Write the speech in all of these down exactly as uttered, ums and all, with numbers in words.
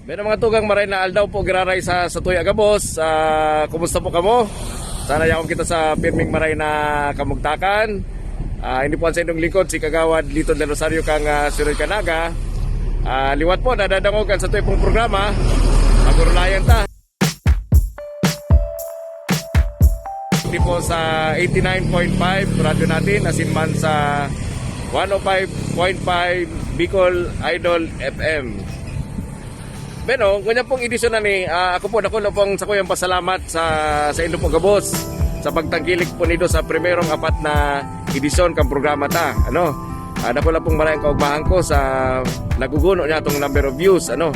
May mga tugang, maray na aldaw po giraray sa, sa tuya gabos. Ah, kumusta po kamo? Sana yaon kita sa pirming maray na kamugtakan. Ah, ini po ang sa inyong lingkod, si Kagawad Lito Del Rosario kang, ah, Sunod Kanaga. Ah, liwat po, nadadangog ang sa tuya pong programa. Pag-urulayan ta. Ini po sa eighty-nine point five Radyo Natin, asin man sa one oh five point five Bicol Idol F M. Bueno, ngunyan pong edisyon na ni, ah, ako po, dakul na pong sakuyang pasalamat sa, sa indo po gabos, sa pagtangkilik po nindo sa primerong apat na edisyon kan programa ta. Ano? Ah, dakul na pong maray ang kaugmahan ko sa naguguno niya itong number of views. Ano?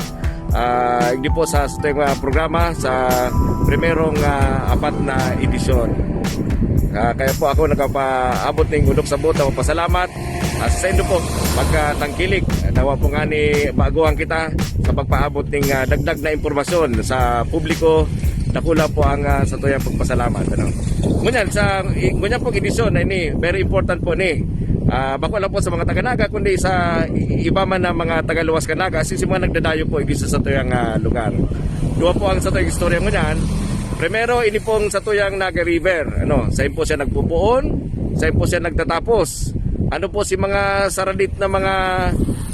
Ah, hindi po sa, sa itong, ah, programa, sa primerong, ah, apat na edisyon. Ah, kaya po ako nagpapaabot ning unok sabot na pasalamat. Ah, sa saindo po, pagkatangkilik, dawa po nga ni baguhan kita sa pagpaabot ning, ah, dagdag na impormasyon sa publiko. Dakula po ang, ah, sa tuyang pagpasalamat, ano. Ngunyan, sa, i-, ngunyan pong edisyon na ini, very important po ni. Ah, bako lang po sa mga taga Naga, kundi sa i-, iba man na mga taga luwas kan Naga, asin sa mga nagdadayo po, igdi sa satuyang, ah, lugar. Duwa po ang satuyang istorya ngunyan. Primero, ini pong satuyang Naga River, ano, sain po siya nagpupuon, sain po siya nagtatapos. Ano po si mga saradit na mga,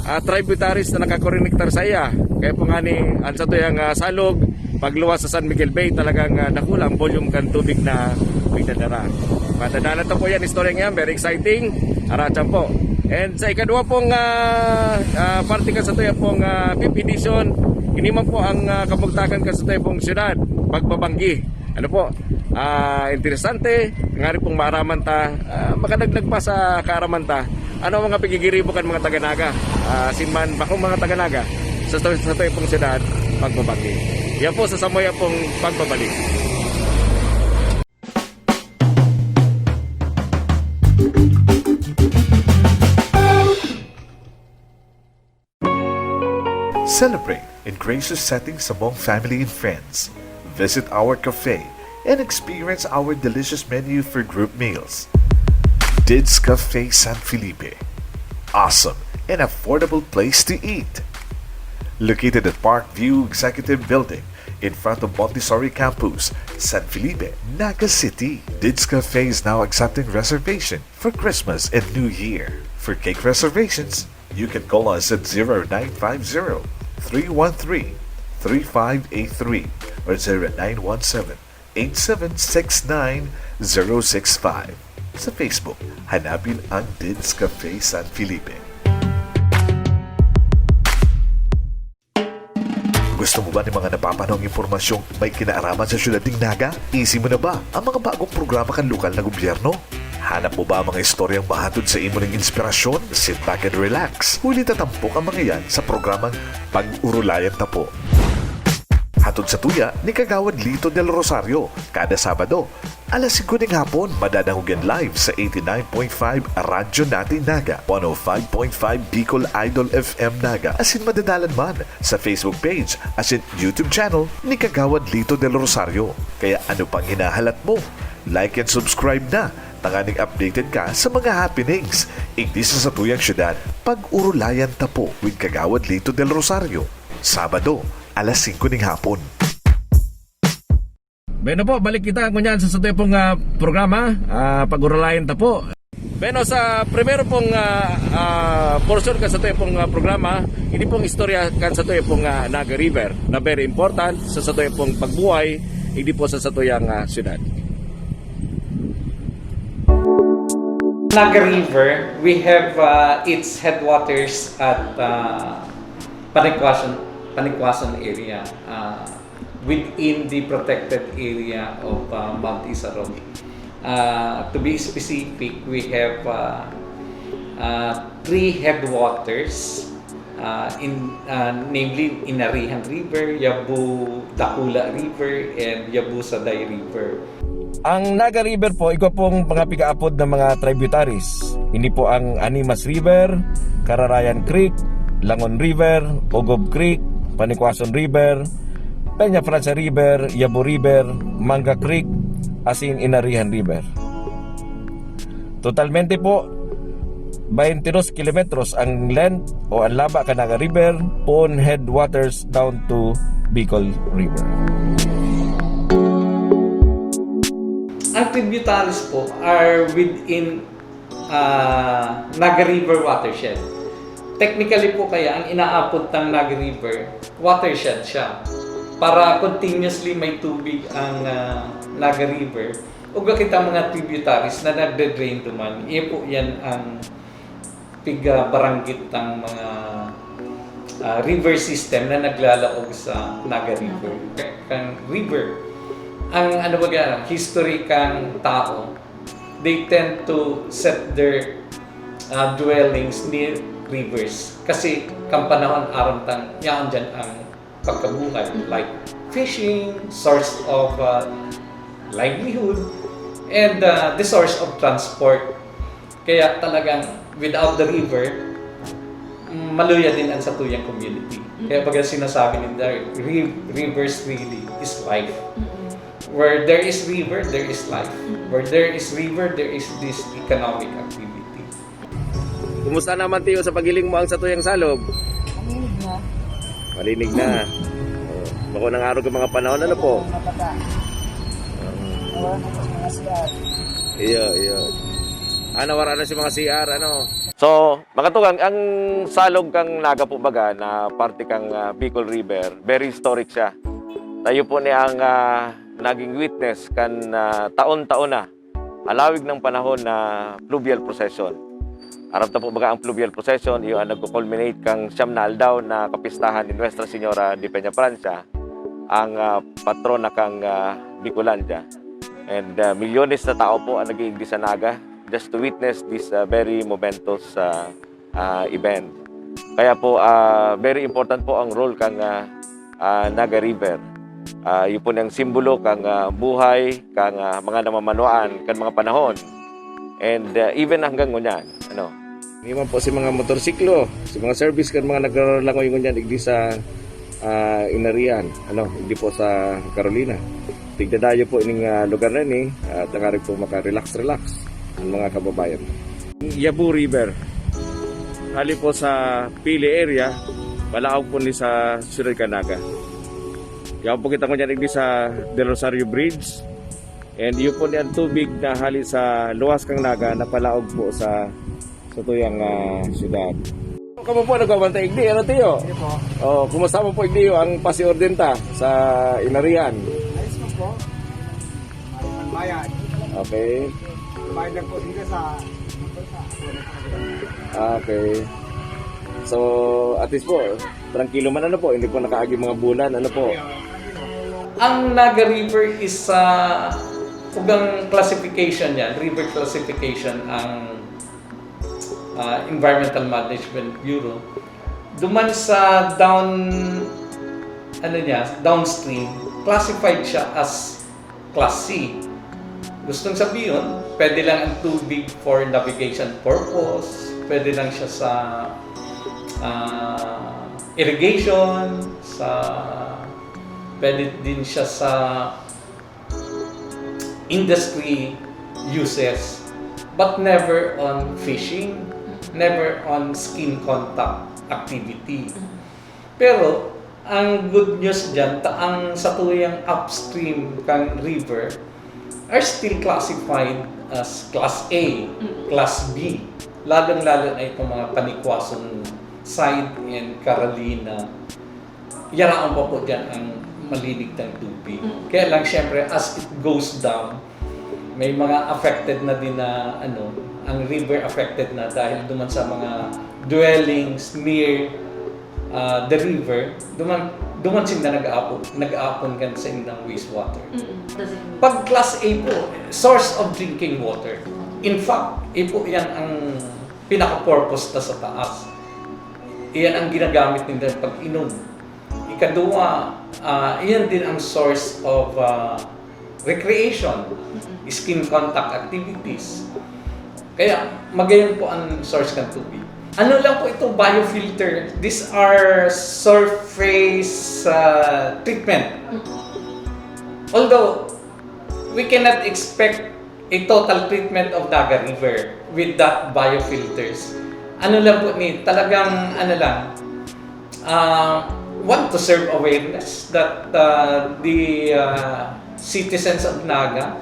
ah, tributaries na nakakonektar sa iya. Kaya po nga ni, ang satuyang, ah, salog, pagluwas sa San Miguel Bay, talagang, ah, dakula ang volume kan tubig na pinadara. Madadala ta po yan, istorya yan, very exciting. Aratyan po. And sa ikadwa pong, ah, ah, parte kan satuya pong, ah, fifth edition, ini man po ang, ah, kamugtakan kan satuya pong syudad, pagbabanggi. Ano po? Ah, interesante, ngari pong maaraman ta, ah, makadagdag pa sa kaaraman ta. Ano ang mga pigigiribo kan mga taga Naga? Ah, asin man, bakong mga taga Naga, sa, sa, satuya pong syudad, pagbabanggi. Yan po sa samuya pong pagbabalik. Celebrate in gracious settings among family and friends. Visit our cafe and experience our delicious menu for group meals. Dids Cafe San Felipe. Awesome and affordable place to eat. Located at Park View Executive Building, in front of Montessori Campus, San Felipe, Naga City. Dids Cafe is now accepting reservation for Christmas and New Year. For cake reservations, you can call us at zero nine five zero, three one three, three five eight three or zero nine one seven, eight seven six nine zero six five. Sa Facebook, hanapin ang Dids Cafe San Felipe. Gusto mo ba nin mga napapanahong impormasyong may kinaaraman sa siyudad nin Naga? Easy mo na ba ang mga bagong programa kan lokal na gobyerno? Hanap mo ba ang mga istoryang mahatod sa imo ning inspirasyon? Sit back and relax. Huli ta tampok ang mga yan sa programang Pag-Urulayan Ta Po. Hatod sa tuya ni Kagawad Lito Del Rosario, kada Sabado, alas singko ning hapon, madadangog yan live sa eighty-nine point five Radyo Natin Naga, one oh five point five Bicol Idol F M Naga, asin madadalan man sa Facebook page asin YouTube channel ni Kagawad Lito Del Rosario. Kaya ano pang hinahalat mo? Like and subscribe na, tanganing updated ka sa mga happenings igdi sa satuyang syudad. Pag-Urulayan Ta Po with Kagawad Lito Del Rosario, Sabado, alas singko ning hapon. Bueno po, balik kita ngunyan sa satuya pong, ah, programa, ah, Pag-Urulayan Ta Po. Bueno, sa primero pong, ah, ah, portion kan satuya pong, ah, programa, ini pong istorya kan satuya pong, ah, Naga River na very important sa satuya pong pagbuhay, igdi po sa satuyang, ah, syudad. Naga River, we have uh, its headwaters at uh, Panikwason, Panikwason area. Uh, within the protected area of uh, Mount Isarog. Uh, to be specific, we have uh, uh, three headwaters, uh, in, uh, namely Inarihan River, Yabu Dakula River, and Yabu Saday River. Ang Naga River po, igwa pong mga pigaapod na mga tributaries. Ini po ang Animas River, Kararayan Creek, Langon River, Ogob Creek, Panikwason River, Peña Francia River, Yabo River, Manga Creek, asin Inarihan River. Totalmente po, twenty-two kilometros ang length O ang Laba kan Naga River, poon headwaters down to Bicol River. Ang tributaries po are within ah, Naga River watershed. Technically po kaya, ang inaapod tang Naga River, watershed siya. Para continuously may tubig ang ah, Naga River. Ugwa kita mga tributaries na nagde-drain duman. Iya po yan ang piga-baranggit tang mga ah, river system na naglalaog sa Naga River. Kang river, ang ano ba history kang tao, they tend to set their uh, dwellings near rivers. Kasi kang panahon aram tang yaon dyan ang pagkabuhay, like fishing, source of uh, livelihood, and uh, the source of transport. Kaya talagang without the river, mm, maluya din ang satuyang community. Kaya pag sinasabi ni Derek, "Ri- rivers really is life." Where there is river, there is life. Where there is river, there is this economic activity. Kumusta naman, Tiyo, sa paghiling mo ang satuyang salog? Malinig na. Malinig na. Oh, bako nang arog ang mga panahon, ano po? Mapata. Wala na po mga siyad. Iyo, iyo. Ah, nawara na si mga C R, ano? So, mga tugang, ang salog kang Naga po baga na parte kang ah, Bicol River, very historic siya. Tayo po ni ang ah, naging witness kan ah, taon-taon na halawig ng panahon na fluvial procession. Aram ta po baga ang fluvial procession, iyo ang nagko-culminate kang siyam na aldaw na kapistahan ni Nuestra Señora de Peña Francia, ang ah, patrona kang ah, Bicolandia. And ah, milyones na tao po ang nag-iigdi sa Naga just to witness this ah, very momentous ah, ah, event. Kaya po, ah, very important po ang role kang ah, ah, Naga River. Ah, yun po niyang simbolo kang ah, buhay, kang ah, mga namamanwaan, kan mga panahon. And ah, even hanggang ngunyan, ano. Ini man po si mga motorsiklo, si mga service kan mga nagralangoy ngunyan, igdi sa ah, Inarian, ano, igdi po sa Carolina. Tigdadayo po ining ah, lugar na ini, at tangarig po maka-relax-relax ang mga kababayan. Yabu River. Hali po sa Pili area, palaog po ni sa Siyudad kan Naga. Yaon po kita ngunyan igdi sa Del Rosario Bridge. And yun po ni ang tubig na hali sa luwas kang Naga na palaog po sa satuyang ah, siyudad. Kamo po nagbabantay igdi, ano, Tiyo? Hindi po. Oh, kumusta mo po igdi ang pasiordenta sa Inarian? Ayos po po. May bayad. Okay. Bayad lang po sila sa... Ah, okay. So, at least po, trangkilo man, ano po, hindi po nakaagi mga bulan, ano po. Ang Naga River is uh, ugang classification niya, river classification ang uh, Environmental Management Bureau. Duman sa down ano niya, downstream, classified siya as Class C. Gustong sabihin, pwede lang ang tubig for navigation purpose, pwede lang siya sa ah, irrigation, sa pwede din siya sa industry uses, but never on fishing, never on skin contact activity. Pero ang good news diyan, ta ang satuyang upstream kan river are still classified as class A, class B, lalong-lalo na itong mga Panicuason side and Carolina. Yaraon pa po diyan ang malinig ng tubig. Kaya lang, syempre, as it goes down, may mga affected na din na, ano, ang river affected na dahil duman sa mga dwellings near ah, the river, duman, duman sinda nag-aapon, nag-aapon kan sa indang wastewater. Pag class A po, source of drinking water. In fact, ipo yan ang pinaka-purpose ta sa taas. Iyan ang ginagamit ninda pag inom. Ikaduwa, ah, iyan din ang source of ah, recreation, skin contact activities. Kaya magayon po ang source ng tubig. Ano lang po ito, biofilter. These are surface uh, treatment. Although, we cannot expect a total treatment of Naga River with that biofilters. Ano lang po ni, talagang ano lang, uh, want to serve awareness that uh, the uh, citizens of Naga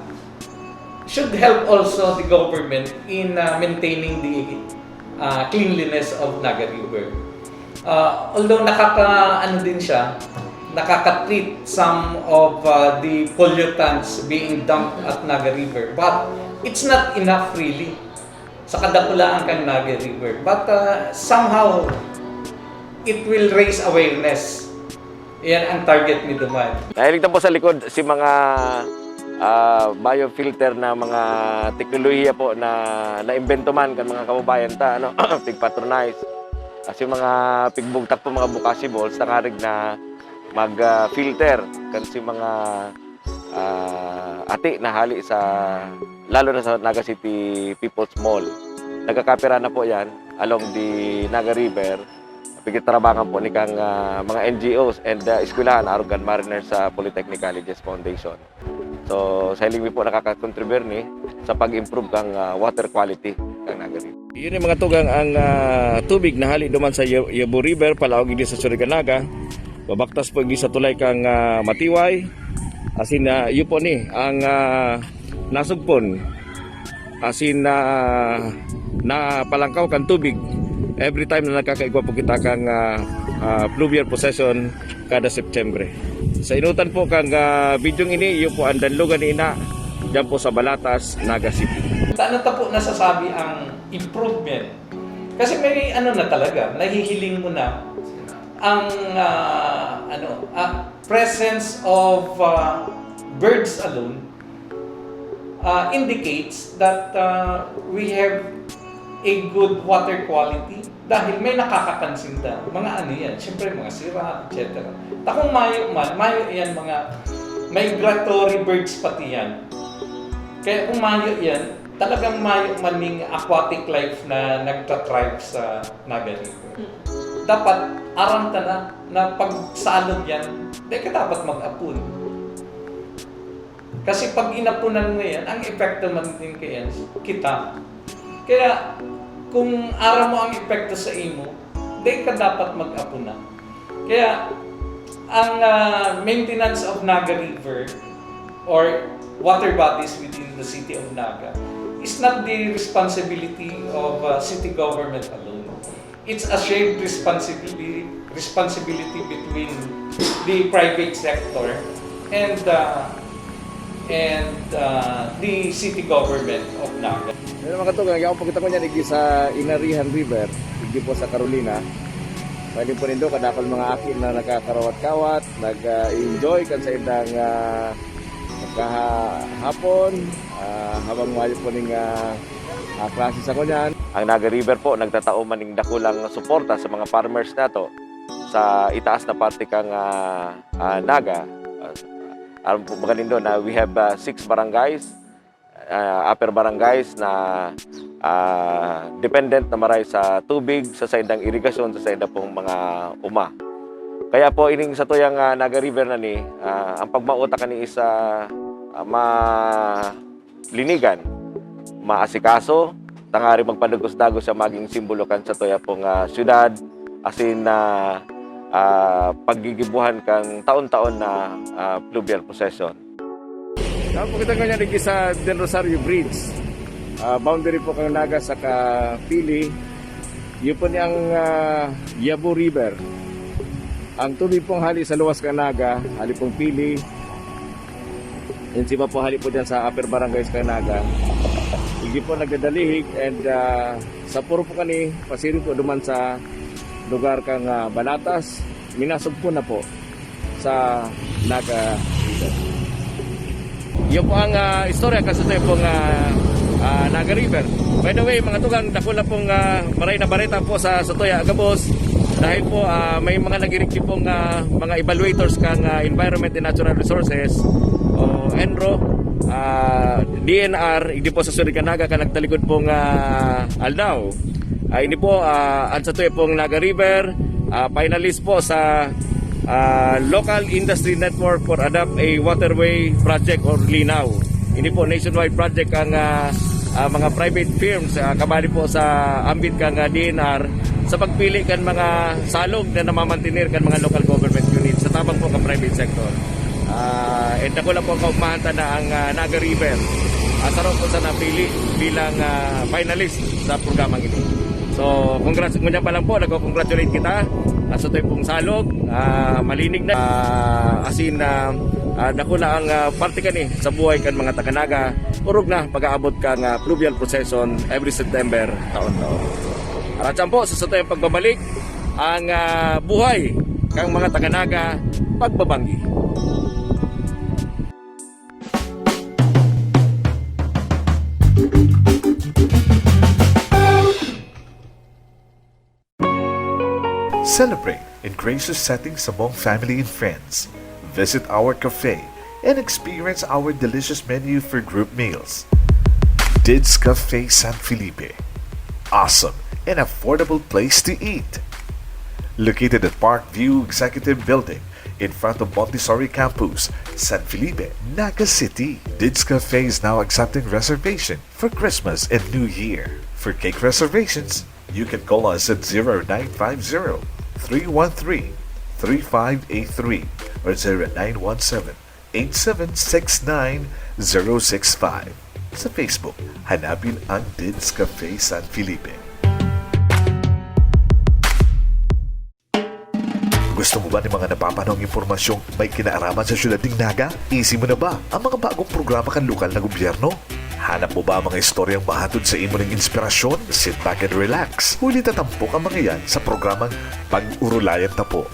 should help also the government in uh, maintaining the uh, cleanliness of Naga River. Uh, although nakaka ano din siya, nakaka-treat some of uh, the pollutants being dumped at Naga River, but it's not enough really sa kadakulaan kan Naga River. But uh, somehow, it will raise awareness. Yan ang target ni Duman. Nahilig po sa likod si mga uh, biofilter na mga teknolohiya po na naimbento man kan mga kababayan ta, ano, pigpatronize. Kasi mga pigbugtak po mga bukasibles, tangarig na mag-filter kan si mga uh, ati na hali sa, lalo na sa Naga City People's Mall. Nagkakapira na po yan along the Naga River. Pigtarabangan po ni kang uh, mga N G Os and uh, eskwelahan, arog kan Mariners uh, Polytechnic Colleges Foundation. So, sa hiling mi po nakakakontribir ni sa pag-improve kang uh, water quality kang Naga River. Yun yung mga tugang ang uh, tubig na hali duman sa Yabo River, palaog din sa Suriganaga. Babaktas po igdi sa tulay kang uh, Matiway. Asin, uh, yun po ni ang uh, nasugpon. Asin, uh, napalangkaw kan tubig every time na nagkakaigwa po kita kang uh, uh, fluvial procession kada September. Sa inutan po kang uh, bidyong ini, iyo po ang danlugan ni Ina, dyan po sa Balatas, Naga City. Saan na po nasasabi ang improvement? Kasi may ano na talaga, nahihiling mo na ang uh, ano, uh, presence of uh, birds alone uh, indicates that uh, we have a good water quality dahil may nakakakansin ta. Mga ano yan, siyempre mga sira, et cetera. Takong mayo man, mayo yan mga migratory birds pati yan. Kaya kung mayo yan, talagang mayo maning aquatic life na nagtatribe sa Naga River. Dapat aram ta na na pagsalog yan, di ka dapat mag-apon. Kasi pag inapunan mo yan, ang epekto man din kaya kita. Kaya kung aram mo ang epekto sa imo, di ka dapat mag-apuna. Kaya ang uh, maintenance of Naga River or water bodies within the city of Naga is not the responsibility of uh, city government alone. It's a shared responsibility responsibility between the private sector and uh, and uh, the city government of Naga. Pero mga tugang, yaon pagkita ko niyan, igi sa Inarihan River, igi po sa Carolina. Pwede po nindo, kadakol mga aki na nagkakarawat-kawat, nag-enjoy kan sa idang uh, kahapon, uh, habang mayo po ning uh, uh, klase sa kunyan. Ang Naga River po, nagtatao man ning dakulang suporta sa mga farmers nato sa itaas na parte kang uh, uh, Naga. Uh, alam po ba nindo na we have uh, six barangays, uh, upper barangays na uh, dependent na maray sa tubig, sa saindang irigasyon, sa sainda pong mga uma. Kaya po ining sa tuyang uh, Naga River na ni, uh, ang pagmauta kani is uh, uh, ma linigan, maasikaso, tangari magpadagos-dagos siya maging simbolo kan sa tuya pong uh, syudad, asin na uh, uh, paggigibuhan kang taon-taon na uh, fluvial procession. Tapos kita ngayon sa Del Rosario Bridge. Uh, boundary po kang Naga sa Kapili. Yun po niyang uh, Yabo River. Ang tubig pong hali sa luwas kang Naga, hali pong Pili, Yung si Mapo hali po dyan sa Upper Barangay Escanaga. Hindi po nagdadalihig and uh, sa puro po kani, pasiring po duman sa lugar kang uh, Balatas, minasog po na po sa Naga River. Yun po ang uh, istorya kasi ito pong uh, uh, Naga River. By the way, mga tugang, dako na pong uh, maray na bareta po sa Satoya Agabos dahil po uh, may mga nagirigsi pong uh, mga evaluators kang uh, Environment and Natural Resources o ENRO, uh, D N R, hindi po sa Suriganaga ka nagtalikod pong uh, aldaw. Uh, ini po, uh, ang sa tuya pong Naga River, uh, finalist po sa uh, Local Industry Network for Adopt a Waterway Project or LINAW. Ini po nationwide project ang uh, ah, mga private firms, ah, kabali po sa ambit kan, ah, D E N R, sa pagpili kan mga salog na namamantener kan mga local government units sa tabang po kan private sector. Ah, and dakula po ang kaugmahan ta na ang, ah, Naga River, ah, saro po sa napili bilang, ah, finalist sa programang ini. So, congrats, ngunyan pa lang po, nagko-congratulate kita, ah, sa satoy pong salog, ah, malinig na, ah, as in, ah, ah, dakula ang, ah, parte kani sa buhay kan mga taga Naga, orog na pag-aabot kan, ah, fluvial procession every September taon-taon. Aratsan po sa satuyang pagbabalik ang, ah, buhay kan mga taga Naga pagbabanggi. Celebrate in gracious settings among family and friends. Visit our cafe and experience our delicious menu for group meals. Dids Cafe San Felipe. Awesome and affordable place to eat. Located at Parkview Executive Building, in front of Montessori Campus, San Felipe, Naga City. Dids Cafe is now accepting reservation for Christmas and New Year. For cake reservations, you can call us at zero nine five zero, three one three, three five eight three or zero nine one seven, eight seven six nine zero six five. Sa Facebook, hanapin ang Dids Cafe San Felipe. Gusto mo ba ng mga napapanahong impormasyong may kinalaman sa siyudad ning Naga? Isi mo na ba ang mga bagong programa kan lokal na gobyerno? Hanap mo ba ang mga istoryang mahatod sa imo ning inspirasyon? Sit back and relax. Huli ta tampok ang mga yan sa programang Pag-urulayan Ta Po.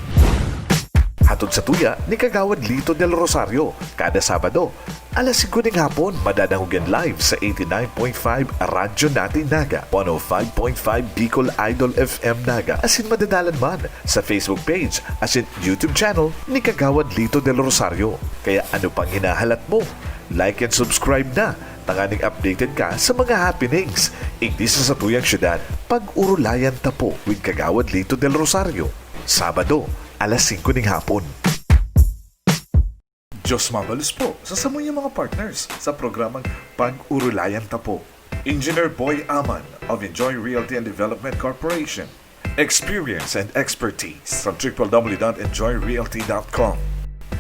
Hatod sa tuya ni Kagawad Lito Del Rosario, kada Sabado, alas singko ning hapon. Madadangog yan live sa eighty-nine point five Radyo Natin Naga, one oh five point five Bicol Idol F M Naga, asin madadalan man sa Facebook page asin YouTube channel ni Kagawad Lito Del Rosario. Kaya ano pang hinahalat mo? Like and subscribe na, tanganing updated ka sa mga happenings igdi sa satuyang syudad. Pag-urulayan Ta Po with Kagawad Lito Del Rosario, Sabado, alas singko ning hapon. Diyos mabalos po sa samuyang mga partners sa programang Pag-urulayan Ta Po. Engineer Boy Aman of Enjoy Realty and Development Corporation. Experience and expertise from triple W dot enjoy realty dot com.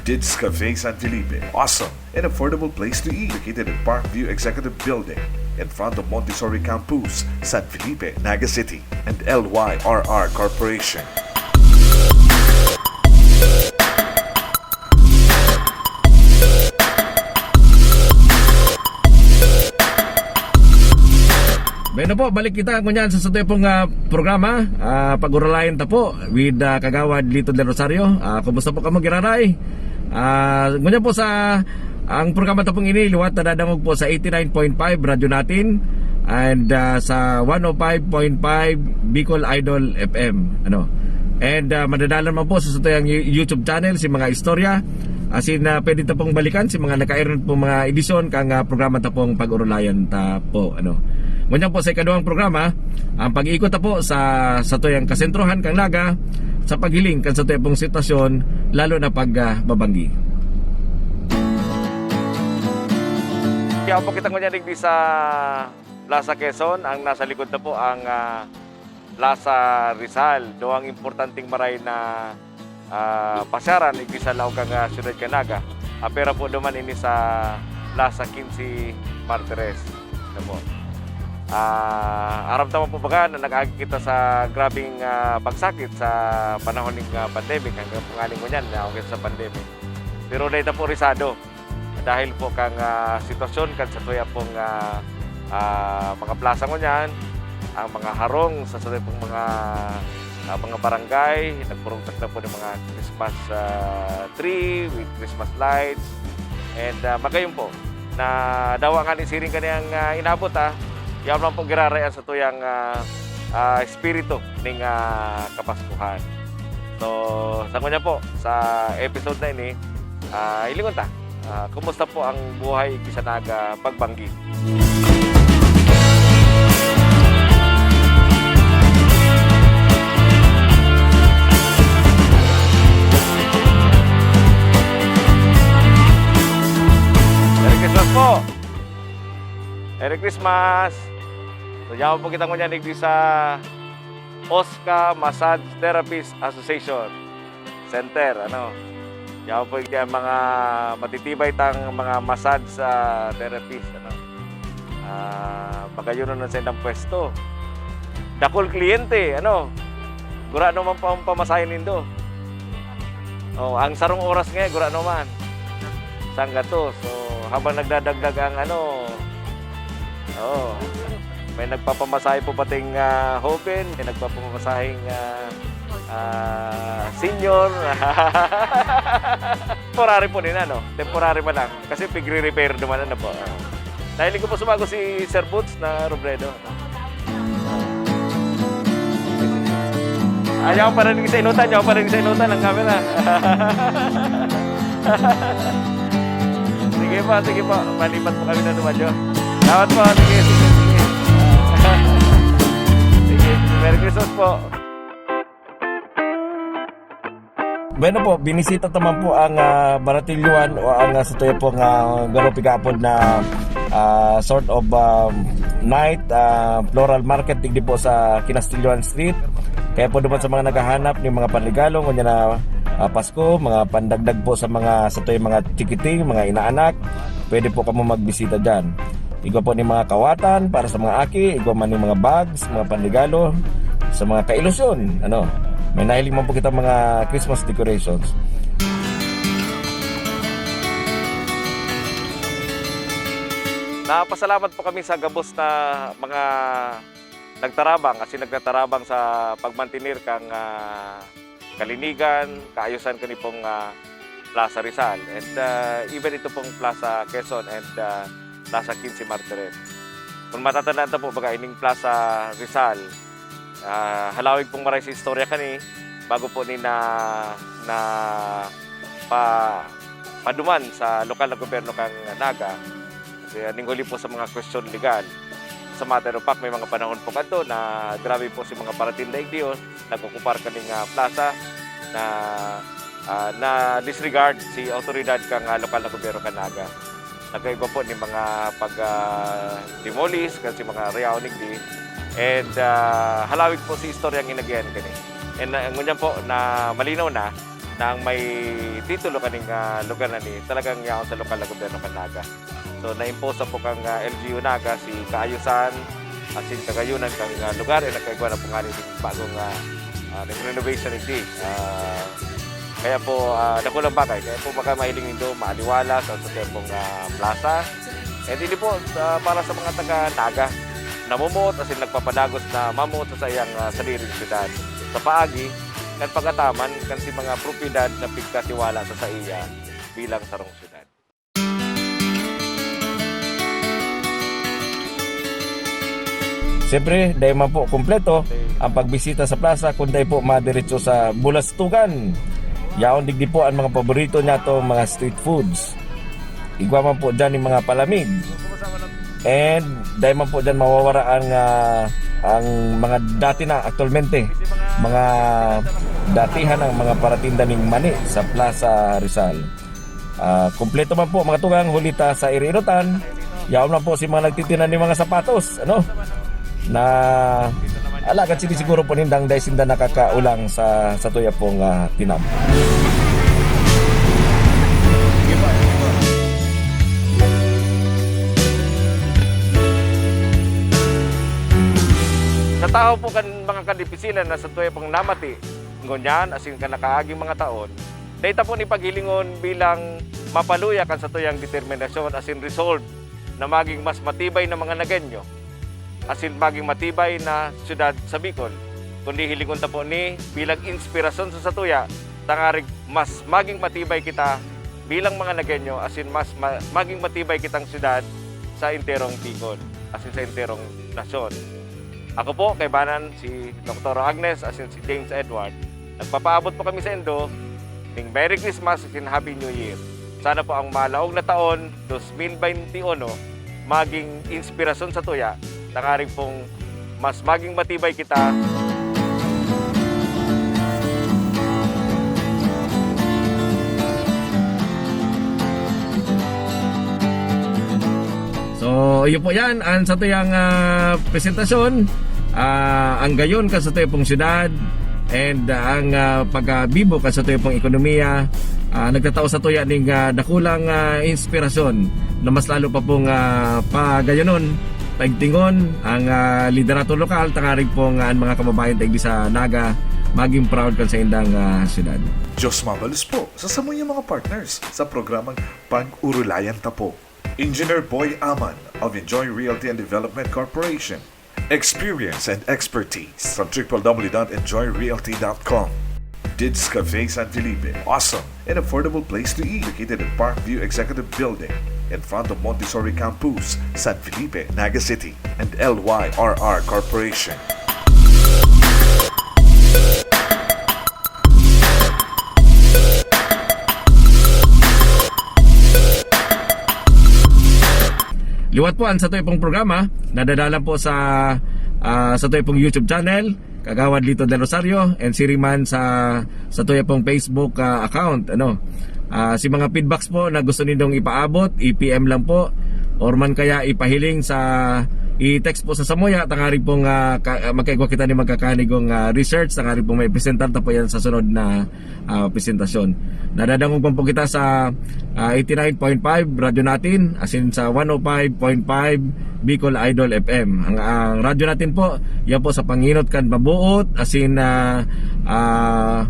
Dids Cafe San Felipe. Awesome and affordable place to eat. Located at Parkview Executive Building, in front of Montessori Campus, San Felipe, Naga City, and L Y R R Corporation. Bueno po, balik kita ngunyan sa satuyang pong, ah, programa, ah, Pag-urulayan Ta Po with, ah, Kagawad Lito Del Rosario. Ah, kumusta po kamo, giraray? Ah, ngunyan po sa, ang programa ta pong ini, liwat nadadangog po sa eighty-nine point five Radyo Natin and, ah, sa one oh five point five Bicol Idol F M. Ano? And, ah, madadalan man po sa satuyang You-, YouTube channel si mga istorya. Asin, ah, pwede ta pong balikan si mga nakairot pong mga edisyon kan, ah, programa ta pong Pag-urulayan Ta Po. Ano? Ngunyan po sa ikaduwang programa, ang pag-iikot ta po sa satuyang kasentrohan kan Naga, sa paghiling kan satuya pong sitwasyon, lalo na pag, ah, babanggi. Kaya po kita ngunyan digdi sa Plaza Quezon, ang nasa likod ta po ang, ah, Plaza Rizal. Duwang importanteng maray na, ah, pasyaran, igdi sa laog kan, ah, siyudad kan Naga. Apera po duman ini sa Plaza Quince Martires. Ano po? Ah, aram ta man po baga na nag-agi kita sa grabeng, ah, pagsakit sa panahon ning, ah, pandemic, hanggang po ngani ngunyan na okay sa pandemic. Pero dai ta po risado dahil po kan, ah, sitwasyon kan satuya pong, ah, ah, mga plaza ngunyan, ang mga harong sa satuya pong mga, ah, mga barangay, nagpurugtak na po ng mga Christmas, ah, tree with Christmas lights. And, ah, magayon po na dawa nga ni siring kani ang, ah, inabot, ah, yaon man po giraray ang satuyang, ah, ah, espiritu ning, ah, Kapaskuhan. So, sa ngunyan po, sa episode na ini, ah, hilingon ta, ah, kumusta po ang buhay igdi sa Naga pagbanggi? Merry Christmas po! Merry Christmas! So, yaon po kita ngunyan digdi sa Osca Massage Therapist Association Center, ano. Yaon po digdi ang mga matitibay tang mga massage, ah, therapist, ano. Ah, magayon na sa indang pwesto. Dakul kliyente, ano. Gurano man po ang pamasahe nindo. Oh, ang sarong oras nga, gurano man. Sanggatos. So, habang nagdadagdag ang ano, oh, may nagpapamasahe po pating, ah, hoben, may nagpapamasaheng, ah, ah, senior. Temporary po din, ano? Temporary man lang. Kasi pigre-repair naman, ano po. Nahiling ko po sumago si Sir Boots na Robredo. Ayaw pa rin sa inutan, ayaw pa rin sa inutan ang camera. Sige po, sige po. Malipat po kami na dumadyo. Salamat po. Sige, sige, sige. Sige, Merry Christmas po. Bueno po, binisita ta man po ang, ah, Baratilyohan o ang, ah, satuya pong, ah, garo pigapod na, ah, sort of, ah, night, ah, floral market digdi po sa Kinastilyohan Street. Kaya po duman sa mga naghahanap ning mga panregalo ngunyan na, ah, Pasko, mga pandagdag po sa mga satuya mga chikiting, mga inaanak, pwede po kamo magbisita diyan. Igwa po ning mga kawatan para sa mga aki, igwa man ning mga bags, mga panregalo sa mga kailusyon, ano. May nahiling man po kita mga Christmas decorations. Napasalamat po kami sa gabos na mga nagtarabang, asin nagtatarabang sa pagmantener kan, ah, kalinigan, kaayosan kan ipong, ah, Plaza Rizal, and, ah, even ito pong Plaza Quezon and, ah, Plaza Quince Martires. Kun matatandaan ta po, baga ining Plaza Rizal, ah, halawig pong maray sa istorya kani, bago po ni na, na pa, paduman sa lokal na gobyerno kan Naga. Kasi, ah, ning huli po sa mga kwestiyon legal. Sa matter of fact, may mga panahon po kadto na grabe po si mga paratinda igdiyo, nag-okupar kaning, ah, plaza na, ah, na-disregard si awtoridad kan, ah, lokal na gobyerno kan Naga. Nagkaigwa po ning mga pag, ah, demolish kan si mga reyaon igdi. And, ah, halawig po si istorya ang inagihan kani. And, ah, ngunyan po na malinaw na, na ang may titulo kaning, ah, lugar na ni talagang yaon sa lokal na gobyerno kan Naga. So, na-impose na po kan, ah, L G U Naga si kaayosan asin kagayunan kan, ah, lugar, eh, nagkaigwa na po ngani ning bagong, ah, ah, ning renovation digdi. Ah, kaya po, ah, dakulang bagay. Kaya po baka mahiling nindo maaliwalas sa satuya pong, ah, plaza. And ini po, ah, para sa mga taga Naga, namumuot asin nagpapadagos na mamuot sa saiyang, ah, sadiring syudad. Sa paagi kan pag-ataman kan si mga propiedad na pigkatiwala sa saiya bilang sarong syudad. Siyempre, dai man po kumpleto ang pagbisita sa plaza kun dai po madiretso sa Bulastugan. Yaon digdi po ang mga paborito niyatong mga street foods. Igwa man po diyan yung mga palamig. And dai man po diyan mawawara ang, ah, ang mga dati na, aktualmente, mga datihan ang mga paratinda ning mani sa Plaza Rizal. Ah, kompleto man po, mga tugang, huli ta sa iriinutan. Yaon man po si mga nagtitinda ning mga sapatos, ano? Na alagad sini siguro po nindang dai sinda nakakaulang sa, sa tuya pong, ah, tinam. Sa tahaw po kan mga kadipisilan na sa tuya pong namati, ngunyan, asin kan nakaaging mga taon, dai ta po ni paghilingon bilang mapaluya kan satuyang determinasyon asin resolve na maging mas matibay na mga Nagueño asin maging matibay na syudad sa Bicol, kundi hilingon ta po ni bilang inspirasyon sa satuya, tangarig mas maging matibay kita bilang mga Nagueño asin mas ma-, maging matibay kitang syudad sa enterong Bicol asin sa enterong nasyon. Ako po, kaibanan si Doktor Agnes asin si James Edward. Nagpapaabot po kami saindo ning Merry Christmas and Happy New Year. Sana po ang malaog na taon, dos mil baynti uno, maging inspirasyon sa tuya, tangarig pong mas maging matibay kita. So, So, iyo po yan, ang satuyang, ah, presentasyon, ah, ang gayon kan satuya pong syudad, and, ah, ang, ah, pagkabibo kan satuya pong ekonomiya, ah, nagtatao satuya ning, ah, dakulang, ah, inspirasyon na mas lalo pa pong, ah, pagayonon, paigtingon ang, ah, liderato lokal, tangarig pong, ah, ang mga kababayan taigdi sa Naga maging proud kan saindang, ah, syudad. Diyos mabalos po sa samuyang mga partners sa programang Pag-urulayan Ta Po. Engineer Boy Aman of Enjoy Realty and Development Corporation. Experience and expertise from triple W dot enjoy realty dot com. Dids Cafe San Felipe, awesome and affordable place to eat, located at Parkview Executive Building, in front of Montessori Campus, San Felipe, Naga City, and L Y R R Corporation. Liwat po ang satuya pong programa, nadadalan po sa, ah, satuya pong YouTube channel, Kagawad Lito Del Rosario, and siring man sa satuya pong Facebook, ah, account, ano. Ah, si mga feedbacks po na gusto nindong ipaabot, i-P M lang po, or man kaya ipahiling sa, i-text po sa samuya, tangarig pong, ah, ka-, magkaigwa kita ni magkakanigong, ah, research, tangarig pong may presentar ta po yan sa sunod na, ah, presentasyon. Nadadangog man po kita sa, ah, eighty-nine point five Radyo Natin, asin sa one oh five point five Bicol Idol F M. Ang, ang Radyo Natin po, yan po sa pangenot kan mabuot, asin, ah, ah,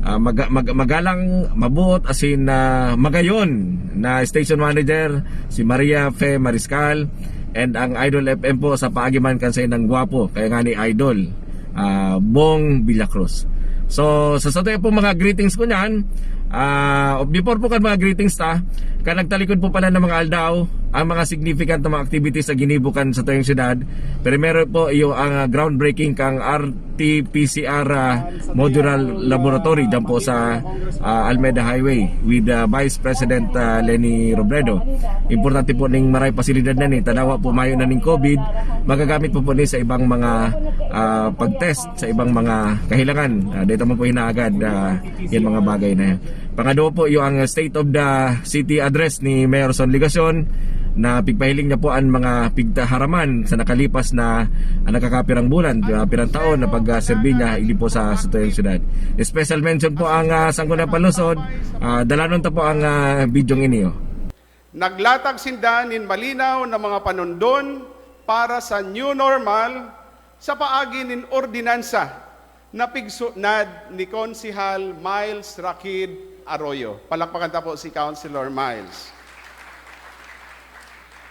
ah, maga-, mag-, magalang, mabuot, asin, ah, magayon na station manager, si Maria Fe Mariscal, and ang Idol F M po sa paagi man kan saindang gwapo, kaya nga ni Idol, ah, Bong Villacruz. So, sa satuya po mga greetings ko niyan, ah, before po kan mga greetings ta, kan nagtalikod po pala ng mga aldaw, ang mga significant na mga activities sa ginibo kan satuyang syudad, primero po iyo ang, ah, groundbreaking kang R T P C R, ah, Modular Laboratory dyan po sa, ah, Almeda Highway with, ah, Vice President, ah, Leni Robredo. Importante po ning maray pasilidad na ni, tadawa po mayo na ning COVID, magagamit po po ni sa ibang mga, ah, pag-test, sa ibang mga kahilangan. Ah, dito mo po hinaagad, ah, yung mga bagay na yan. Pangadwa po, yung ang State of the City Address ni Mayor Son Legacion, na pigpahiling niya po ang mga pigtaharaman sa nakalipas na, ah, nakakapirang bulan, ah, pirang taon na pagserbi niya, hindi po sa satuyang syudad. Special mention po ang, ah, Sangguniang Panlungsod, ah, dalanon ta po ang, ah, bidyong iniyo. Naglatag sinda nin malinaw na mga panondon para sa new normal sa paagi nin ordinansa na pigsunad ni Konsehal Miles Rakid Arroyo. Palakpakan ta po si Councilor Miles.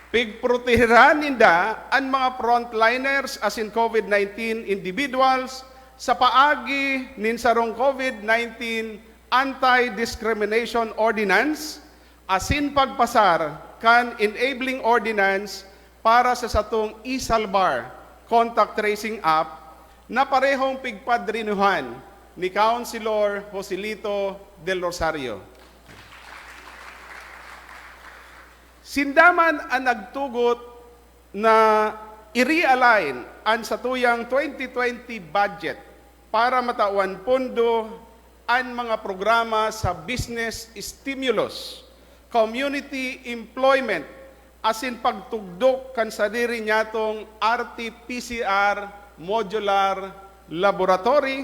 Pigprotehiran ninda an mga frontliners asin COVID nineteen individuals sa paagi nin sarong COVID nineteen Anti-Discrimination Ordinance asin pagpasar kan enabling ordinance para sa satong e-Salbar contact tracing app na parehong pigpadrinuhan ni Councilor Joselito Del Rosario. Sinda man an nagtugot na i-realign an satuyang twenty twenty budget para matawan pondo an mga programa sa business stimulus, community employment, asin pagtugdok kan sadiri niyatong R T P C R modular laboratory,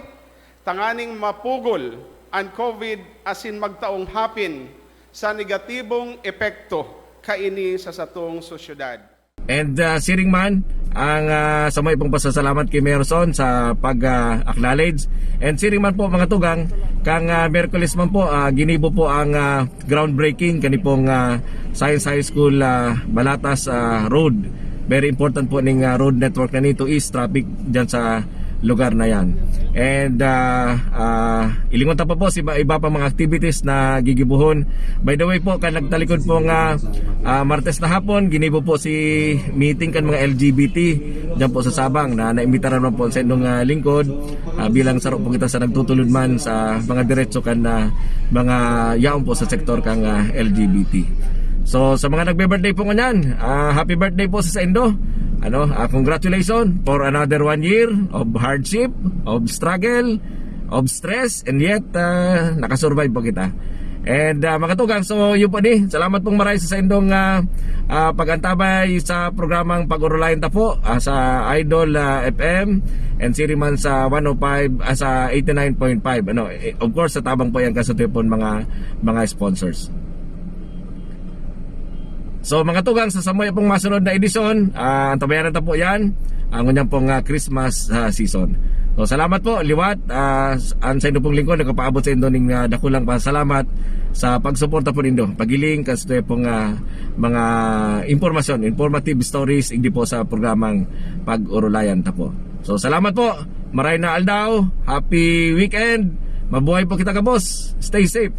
tanganing mapugol an COVID asin magtaong hapin sa negatibong epekto kaini sa satong sosyedad. And, ah, siring man ang, ah, samay pong pasasalamat kay Mayor Son sa pag, ah, acknowledge. And siring man po, mga tugang, kang, ah, Miyerkules man po, ah, ginibo po ang, ah, groundbreaking kani pong, ah, Science High School, ah, Balatas, ah, Road. Very important po ning, ah, road network na nito is traffic dyan sa lugar na yan. And, ah, ah, ilingon ta pa po si iba, iba pa mga activities na gigibuhon. By the way po, kan nagtalikod po nga, ah, Martes na hapon, ginibo po si meeting kan mga L G B T dyan po sa Sabang na naimbitaran man po sa inyong, ah, lingkod, ah, bilang saro po kita sa nagtutulod man sa mga diretso kan, ah, mga yaon po sa sektor kang, ah, L G B T. So, sa mga nagbe-birthday po ngunyan, ah, happy birthday po sa saindo. Ano, ah, congratulations for another one year of hardship, of struggle, of stress, and yet, ah, nakasurvive po kita. And ah, mga tugang, so yun po ni. Salamat pong maray sa saindong ah, ah, pag-antabay sa programang Pag-Orolayan Ta Po ah, sa Idol ah, F M and siri man sa one oh five ah, sa eighty-nine point five. Ano, eh, of course, sa tabang po yan kasi ito po mga mga sponsors. So mga tugang, sa samuya pong masunod na edisyon, ah, antabayanan ta po yan, ang unyang pong ah, Christmas ah, season. So salamat po liwat, ah, an sa inyo pong lingkod nagpapaabot sa indo ning ah, dakulang pasalamat sa pagsuporta po nindo, pagiling kan sa pong ah, mga impormasyon, informative stories, igdi po sa programang Pag-Orolayan Ta Po. So salamat po, maray na aldaw, happy weekend, mabuhay po kita, kabos, stay safe.